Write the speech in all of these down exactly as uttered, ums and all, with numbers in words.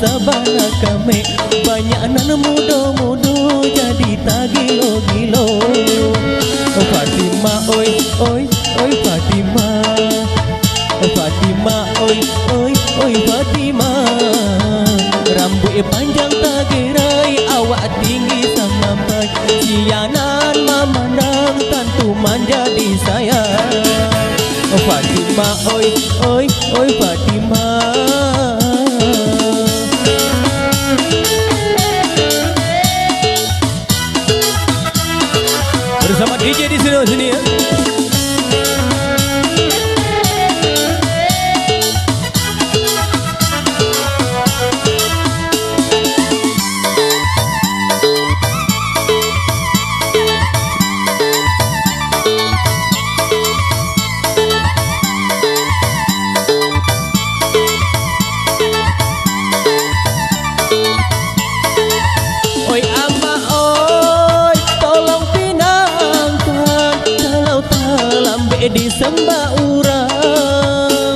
Bana kamek, banyak nan mudo-mudo jadi tagilo-gilo. Fatimah, oi, oi, oi, Fatimah. Fatimah, oi, oi, oi, Fatimah. Rambuik panjang tagerai, awak tinggi samampai. Sianan mamandang tantu manjadi sayang. Fatimah, oi, oi, oi, Fatimah. Bersama D J di sini, sini ya. Oi amak oi, tolong pinangkan, kalau talambek disambah urang.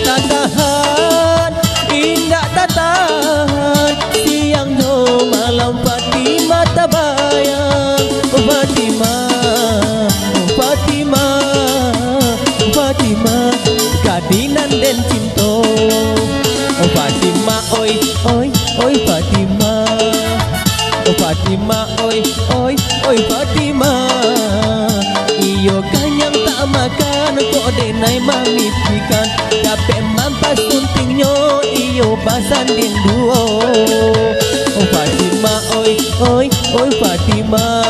Tatahan, indak tatahan, siang jo malam Fatimah tabayang. Oh Fatimah, oh Fatimah, oh Fatimah, gadih nan den cinto. Oh Fatimah, oi, oi, oi Fatimah. Oh Fatimah, oi, oi, oi Fatimah. Iyo kanyang tak makan, kok denai mamikikan. Dapek mampas suntingnyo, iyo basandiang duo. Oh Fatimah, oi, oi, oi Fatimah.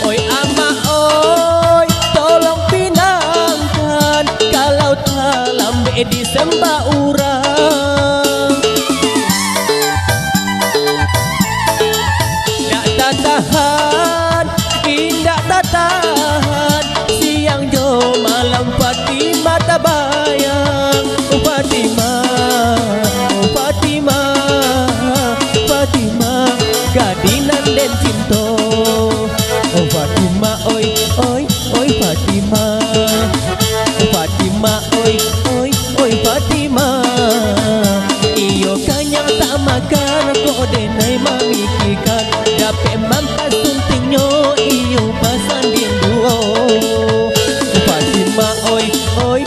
Oi amak oi, tolong pinangkan, kalau talambek disambah urang. Dak tatahan, indak tatahan, siang jo malam Fatimah tabayang. Oh Fatimah, oh Fatimah, Fatimah, gadih nan den cinto. Oh Fatimah, oi, oi, oi Fatimah. Oh Fatimah, oi, oi, oi Fatimah. Iyo kanyang tak makan, kok denai mamikikan. Dapek mampas suntingnyo, iyo basandiang duo. Oh Fatimah, oi, oi,